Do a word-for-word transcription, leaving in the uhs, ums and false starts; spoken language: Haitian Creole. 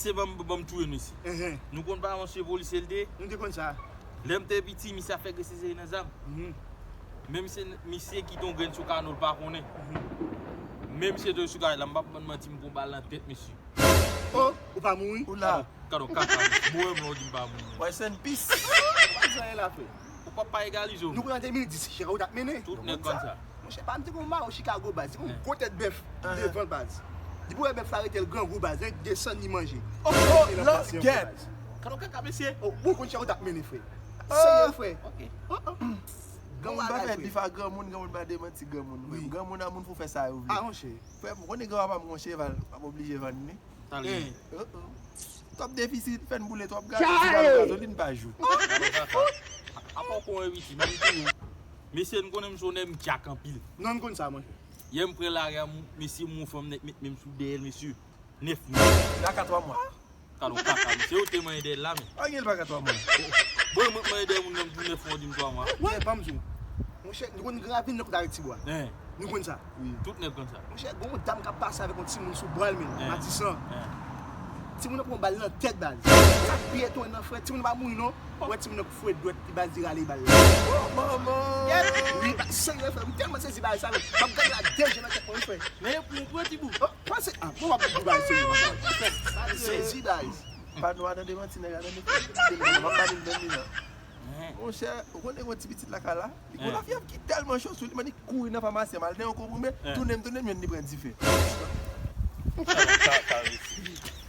Se ban m, ban m touye misye. Enhen. Nou konn pa yon chef polisye l te ye? Nou te konn sa. Lè m te piti, misye ap fè gresizeri nan zam. Mhm. Men misye, misye kite yon grenn sou kano l pa konnen. Mhm. Men misye te sou kay la, m p ap bann manti, m pran bal nan tèt misye. Oh, ou pa mouri? Ou la. Kado kaka, misye. Bon, m lè w di m pa mouri. Rest in peace. Ou pa di anyen la, frè. Ou p ap pa egalize w. Nou konn an de mil dis, chè, ou t ap mennen. Tout nèg konn sa. Monchè, pa m te gon mawo Chicago baz, te gon gwo tèt bèf devan l baz. Depi w wè bèf la rete l grangou baz, nèg desann li manje. Oh, oh, Lòt gèt. Kado kaka mesye. Oh, bon konn chè ou t ap mennen, frè. Serye, frè. Ok. Granmoun pa fè dif a granmoun, granmoun pa demanti granmoun, frè. Granmoun a moun pou fè sa yo vle. Ah, monchè. Frè m, ou konnen granpapa m gon cheval, m ap oblije vann li. Talè. Twòp defisit, fè n boule twòp gaz, ti bal gazolin pa jou. Apa w kon envite, ban m di w. Mesye, n konnen m sou nèg m djak anpil. Non, n konn sa, monchè. Yè m pran lari a, mesye, m wè fanm nèg met men m sou dèyè l, mesye. Nèf mwa. Gaka twa mwa. Kado kaka, mesye, ou te manyen dèyè l la, men. Anyen l pa ka twa mwa. Bon, mwen manyen dèyè moun nan pou nèf mwa, w di m twa mwa. Wè, ban m di w. Monchè, nou konn gran ravin nan kote avèk Tibwa. Nou konn sa. Wi. Tout nèg konn sa. Monchè, gon yon dam k ap pase avèk yon timoun sou bra l, men, Matisan. Timoun nan pran bal nan tèt baz. Sa k pi etone nan, frè, timoun nan pa mouri non. Wè timoun nan k fouye dwèt li, baz li rale bal la. Oh, manman! Wi, serye, frè, m tèlman sezi bagay sa, men. M ap gade la de je nan tèt mwen, wi, frè. Men e pou yon pran ti bout. Oh, panse, ah, bon, w ap di bagay serye, bagay. Sezi bagay. Pa nou a nan demanti nèg la, nan demanti. M ap pale l menm li la. Monchè, ou konnen yon ti pitit lakay la? Li gon lafyèv ki tèlman cho sou li, man, li kouri nan famasi an, m al nan yon konprime, tounen m tounen m jwenn li pran dife. Sa, sa, sa, mesye.